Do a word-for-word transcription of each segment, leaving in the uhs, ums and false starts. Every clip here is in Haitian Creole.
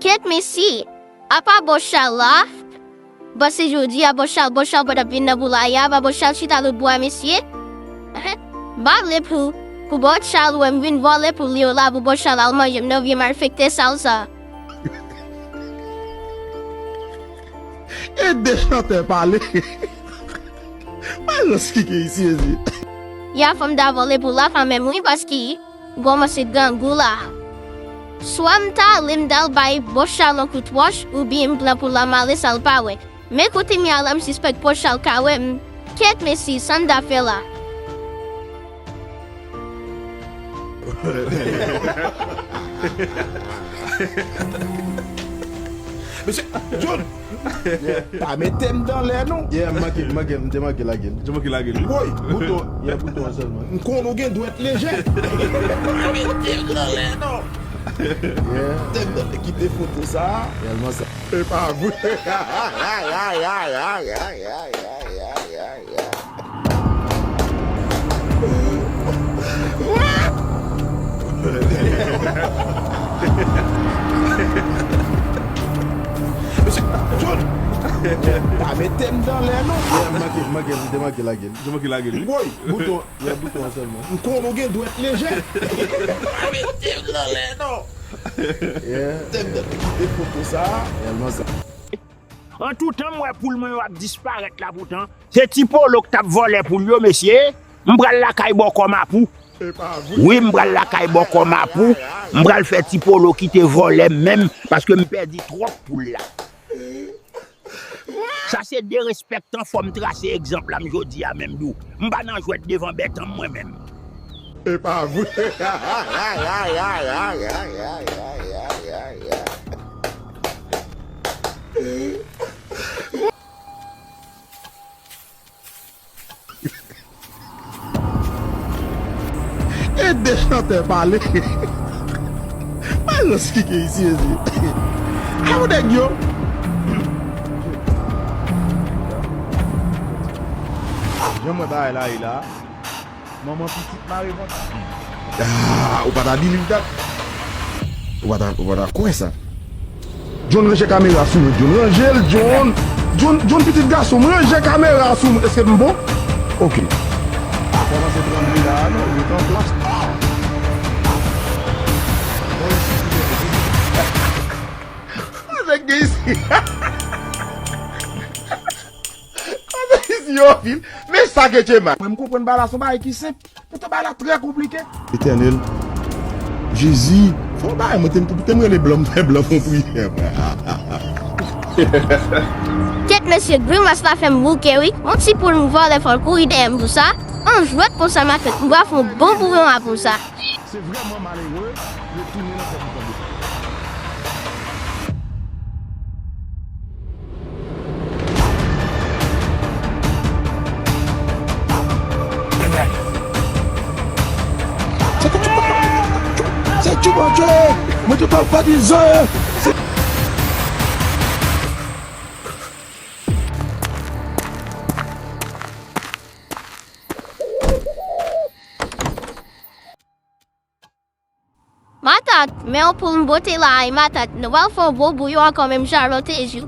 Kèt mesye, apa Bochal la? Bon, se jodi a Bochal, Bochal pa t ap vin nan poulay a, apa Bochal chita lòt bò a mesye? M pa vle pou, pou Bochal wè m vin vòlè poul yo la pou Bochal al manje m nan vye malfektè sal sa. E de chantè pale. Malans ki gen isi, ezi. Ya fò m ta vòlè poul la kanmenm wi, paske m kòmanse grangou la. Swa m ta ale m t al bay Bochal yon kout wòch, oubyen m pran poul la m ale sa l pa wè. Men kote m ye a la m sispèk Bochal ka wè m. Kèt mesye, sa n ta fè la? Mesye, John! Pa mete m dan lè non. Yeah, m manke, m manke, m te manke lage l. Te manke lage l. Woy, bouton, yeah, bouton an sèlman. M konnen w gen dwèt lejè. Pa mete m dan lè non. Yeah. Te m nan kite foto sa. Tèlman sa. E pa vre. Mesye, John! Pa mete m dan lè non. Yeah, m manke, m manke, m te manke lage l. Te manke lage l. Woy, bouton, yeah, bouton an sèlman. M konnen w gen dwèt lejè. Pa mete m nan lè non. Yeah. Te m nan kite foto sa. Tèlman sa. Antoutan m wè poul mwen yo ap disparèt la poutan. Se Ti Polo k t ap vòlè poul yo, mesye. M pral lakay bòkò Mapou. Wi, m pral lakay bòkò Mapou. M pral fè Ti Polo kite vòlè m menm, paske m pèdi twòp poul la. Sa se derespektan, fò m trase egzanp la m jodi a menm di w. M pa nan jwèt devan bèt an m mwen menm. E pa vre. E de chantè pale. Malans ki gen isi, ezi. Ayo nèg yo. Jan mwen bagay la ye la. Manman pitit mare konsa. Ah, ou pa ta believe that. Ou pa ta, ou pa ta kwè sa. John, ranje kamera sou mwen, John. Ranje l, John. John, John, pitit gason m, ranje kamera sou mwen. Èske m bon? Ok. Pa kòmanse tranble la a non, ou ret an plas. Nèg gen isi. Analiz yo anpil. Men sa ke Djema. Mwen m konprann bagay la se yon bagay ki senp. Poutan bagay la trè konplike. Etènèl. Jezi. Fè yon bagay mwen te m te m rele blan m fè blan fè yon priyè. Kèt mesye, grimas la fè m bouke wi. Yon ti poul m vòlè fò l kouri dèyè m pou sa. An jwèt konsa m ap fè m pral fè yon bon bouyon a pou sa. Se vrèman malere retounen nan kò pou tande. Se Tchoubache! Mwen te pa patizan! Matant, men yon poul m pote la a wi matant, nou pral fè yon bon bouyon ankò menm jan lòt jou.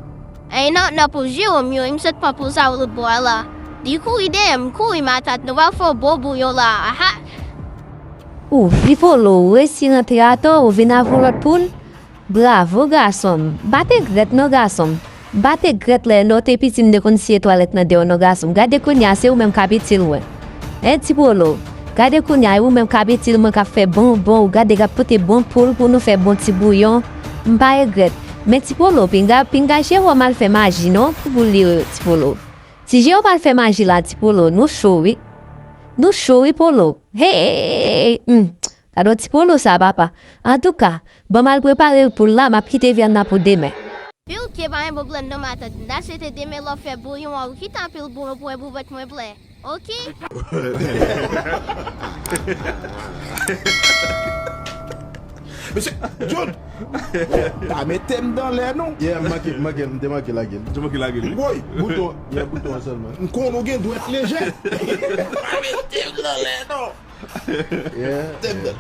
Ey non, nan poul Jewòm yo, m sot pran poul sa yo lòt bò a la. Li kouri dèyè m, kouri matant, nou pral fè yon bon bouyon la a, aha. Ou, Ti Polo, ou resi rantre atò, ou vin avè yon lòt poul? Bravo gason m, bat egrèt non gason m. Bat egrèt lè lè w te piti m te konn siye twalèt nan dèyè w non gason m, gade kounye a se ou menm k ap itil mwen. Hein Ti Polo, gade kounye a e ou menm k ap itil mwen k ap fè bon bon ou gade k ap pote bon poul pou nou fè bon ti bouyon. M pa egrèt. Men Ti Polo, pinga pinga Jewòm al fè maji non pou poul li yo Ti Polo. Ti Jewòm al fè maji la Ti Polo, nou cho wi. Nou cho wi Polo. Hey! Hmm. Gade yon Ti Polo sa papa. Antouka, ban m al prepare poul la, m ap kite vyann nan pou demen. Pil ke pa gen pwoblèm non matant, m ta swete demen lè w fè bouyon an ou kite anpil bouyon pou wè bouvèt mwen plen. Oke? Mesye, John! Pa mete m dan lè non. Yeah, m manke, m manke, m te manke lage l. Te manke lage l. Woy, bouton, yeah, bouton an sèlman. M konnen w gen dwèt lejè. Pa mete m dan lè non. Yeah. Te m nan